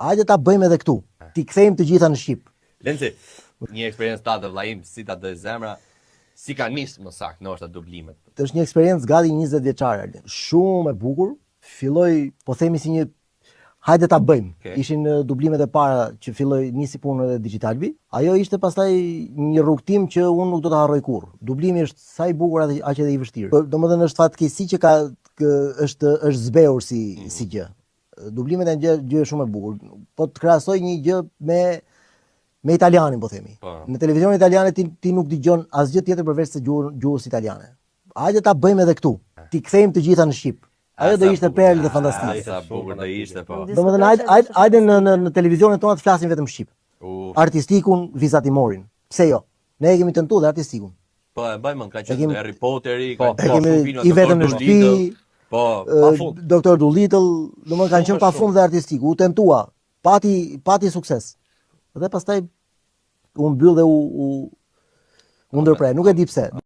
Hajde ta bëjmë edhe këtu. T'i kthejmë të gjitha në shqip. Lenci, një eksperiencë tate vllai im, si ta dojë zemra, si ka nis më saktë, ndoshta dublimet. Është një eksperiencë gati 20 vjeçare, Arlin. Shumë e bukur. Filloi, po themi si një hajde ta bëjmë. Okej. Ishin eh, dublimet e para që filloi nisi punën edhe Digitalbi. Ajo ishte pastaj një rrugtim që unë nuk do ta harroj kurrë. Dublimi është sa i bukur aq aq edhe i vështirë. Po, Domethënë është fatkeqësi që ka kë, është është zbehur si si gjë. Dublimet janë gjë gjë shumë e bukur. Po të krahasoj një gjë me me italianin po themi. Po. Në televizionin italiane ti ti nuk dëgjon asgjë tjetër përveç se gjuhën gjuhës italiane. Hajde ta bëjmë edhe këtu. T'i kthejmë të gjitha në shqip. Ajo do Sa ishte bukur. perlë dhe A, fantastike. Sa bukur do ishte, po. Domethënë hajde hajde hajde në në në televizionin tonë të flasim vetëm shqip. U, Artistikun, vizatimorin. Pse jo? Ne e kemi tentuar dhe artistikun. Po, e mbaj mend, ka qenë kemi- Harry Potteri, Po, ka E qenë kemi shumë filma, i vetëm në Dr. shtëpi, Dolittle. Po, pa ë, fund. Dr. Dolittle, domethënë kanë Shumë qenë pa shumë. fund dhe artistiku, u tentua, pati pati sukses. Dhe pastaj u mbyll dhe u u u ndërpre, nuk e di pse.